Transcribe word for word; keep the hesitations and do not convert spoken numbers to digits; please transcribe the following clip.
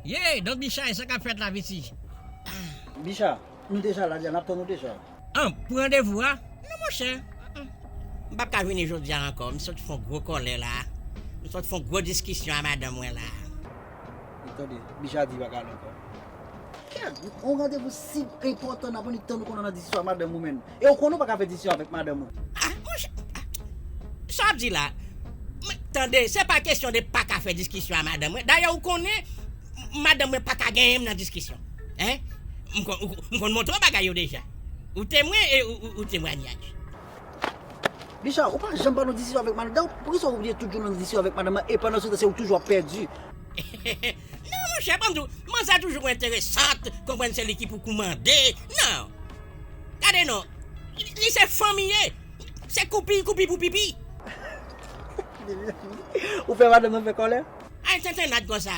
Ye, donk Bicha, e sa k ap fèt la, Viti? Bicha, nou deja la, n ap tann ou deja. An, pou randevou a? Non, monchè. Mm-mm. M p ap ka vini jodi a ankò. M sot fè yon gwo kòlè la. M sot fè yon gwo diskisyon a madanm mwen la. E tande, Bicha di pa ka ale ankò. Kè, yon randevou si enpòtan, n ap annik tann ou konnen nan diskisyon a madanm ou menm. E ou konnen ou pa ka fè diskisyon avèk madanm ou. Ah, monchè, ah, sa w ap di la? Mwen, tande, se pa kesyon de pa ka fè diskisyon a madanm mwen. Dayè, ou konnen, madanm mwen pa ka genyen m nan diskisyon. Hein? M konn, ou- m konn montre w bagay yo deja. Ou temwen e ou, ou, ou temwanyaj. Bicha, ou pa janm pa nan diskisyon avèk madanm. Poukisa ou oblije toujou nan diskisyon avèk madanm nan e pandan se tan se ou toujou ap pèdi? Non, monchè, ban m di w, manzè toujou enteresant, konprann se li ki pou koumande. Non. Gade non, li se fanmi ye. Se koupi, koupi pou pipi. Ou fè madanm nan fè kòlè? Ay, tenten nat konsa.